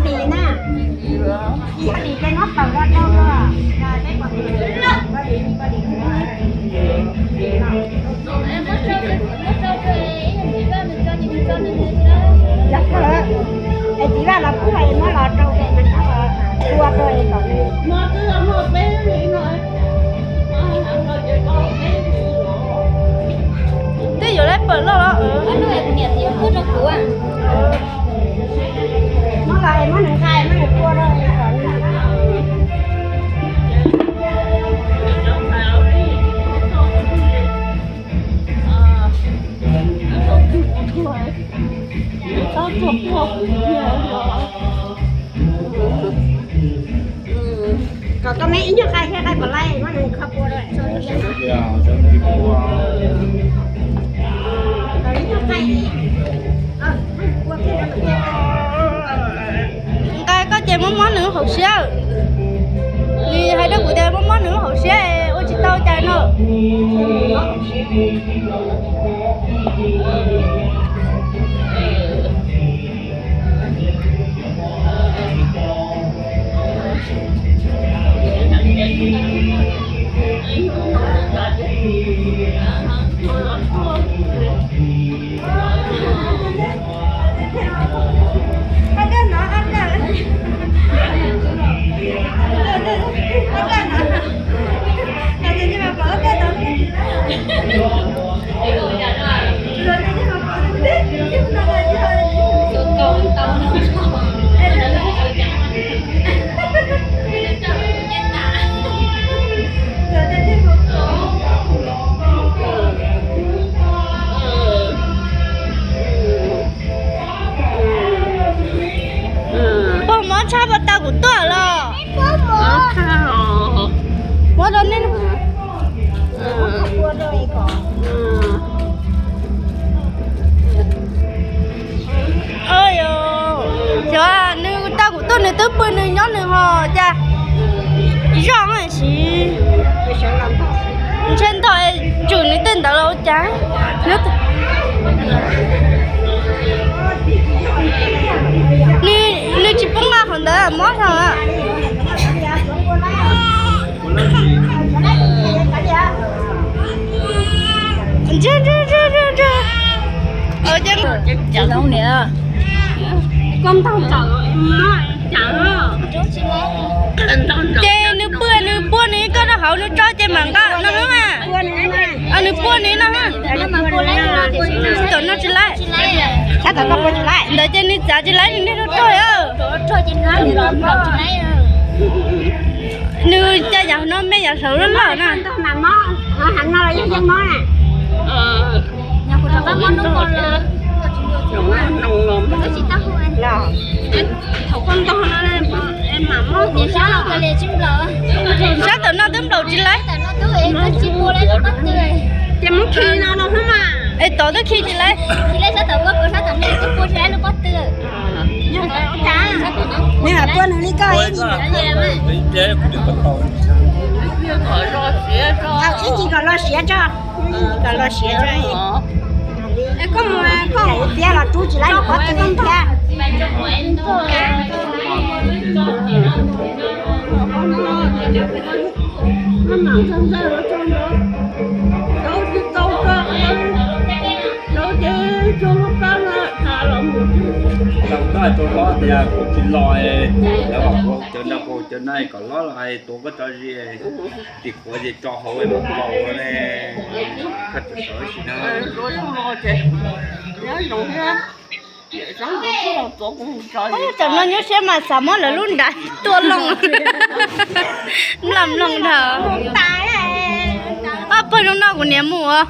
Lis na, ib lis ces muab pawm los rau luag, peb pom lis, peb lis, peb lis. Yog kawg, es txiv vaj los pub es muab los rau es mas tua rau es kom nws. Twb yuav lawv pawm loj los. Muab los es muab nws nqa es muab nws tua rau es kom nws. Kom koj me ib nyuag qai thiab qai pom laij muab nws kho pua rau. Nqa koj ces muab mob nws lub hauv siab. Nws hais rau kuv tias muab mob nws lub hauv siab ua tsis tau cas no. Pog, mob tshaj puas tau kuv tuaj los? Muab rau nej. Xyov nws tau kuv tuaj nws twb pw nws nyob nws ho cas zoj siv ntshe ntog tsum nws tej ntawd los ua cas. Nws tsis pub nqa qhov ntawd mob zog. Ces nws pw nws puag nws koj rau hauv nws tso ces mam nqa no na. Nws puag nws no. Tam no tsis laib. Ntawd ces nws txav tsis laib nws niag rog rog. Nws cas yav no me yav saud loj loj na. Sab tom no twb nplaum tsis laib. Es tod twb khi tsis laib. Neb tua nws li koj ib ncig kom los siav tso, ib ncig kom los siav tso. Koj mus koj tiab los rub tsis laib nws pob tw thiab. Koj hais rau hlob tias kuv tsis los, lawv kom kuv cov nra kuv cov na kom hlob los hais tuav koj tso zis, tim qhuav ces tso hauv mus kaus ne. Koj tseem sawv sim na. Tam no nyuaj siab mas xav muab lawv lub nra tua loo. Mloog mloog dhau. Ob pawg zoo no kuv niam mus os.